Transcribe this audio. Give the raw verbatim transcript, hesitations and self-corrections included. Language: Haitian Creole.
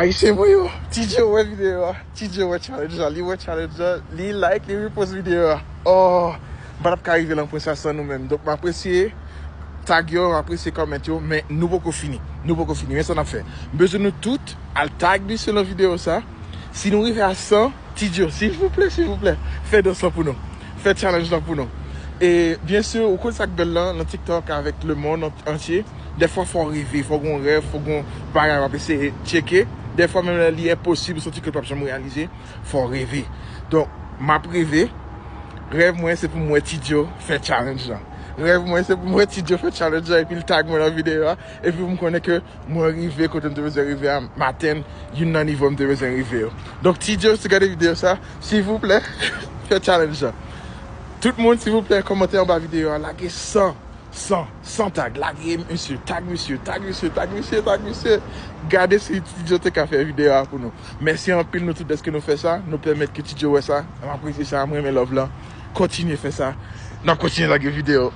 Ayisyen mwen yo, Ti Joe wè videyo a. Ti Joe wè challenge la. Li wè challenge la. Li like, li repost videyo a. Oh, m pa t ap ka rive nan pwen sa san nou menm. Donk, m apresye. Tag yo, m apresye comment yo, men nou poko fini. Nou poko fini. Men sa n ap fè. M bezwen nou tout al tag misye nan videyo sa. Si nou rive a san, Ti Joe, silvouplè, silvouplè, fè dans lan pou nou. Fè challenge lan pou nou. E byen si, ou konn sa k bèl lan, nan TikTok avèk lemonn an- antye, dèfwa fò w reve, fò w gen yon rèv, fò w gen yon bagay w ap eseye tcheke. Dèfwa menm lè li enposib, ou santi ke l p ap janm reyalize, fò w reve. Donk, m ap reve. Rèv mwen se pou m wè Ti Joe fè challenge lan. Rèv mwen se pou m wè Ti Joe fè challenge lan epi l tag mwen nan videyo a. Epi pou m konnen ke mwen rive kote m te bezwen rive a, m atenn youn nan nivo m te bezwen rive yo. Donk, Ti Joe, si w gade videyo sa, silvouplè, fè challenge lan. Tout moun, silvouplè, kòmante anba videyo a, lage san, san, san tag. Lage misye, tag misye, tag misye, tag misye, tag misye. Gade si Ti Joe te ka fè videyo a pou nou. Mèsi anpil nou tout dèske nou fè sa. Nou pèmèt ke Ti Joe wè sa. M apresye sa, m renmen love lan. Kontinye fè sa. N ap kontinye lage videyo.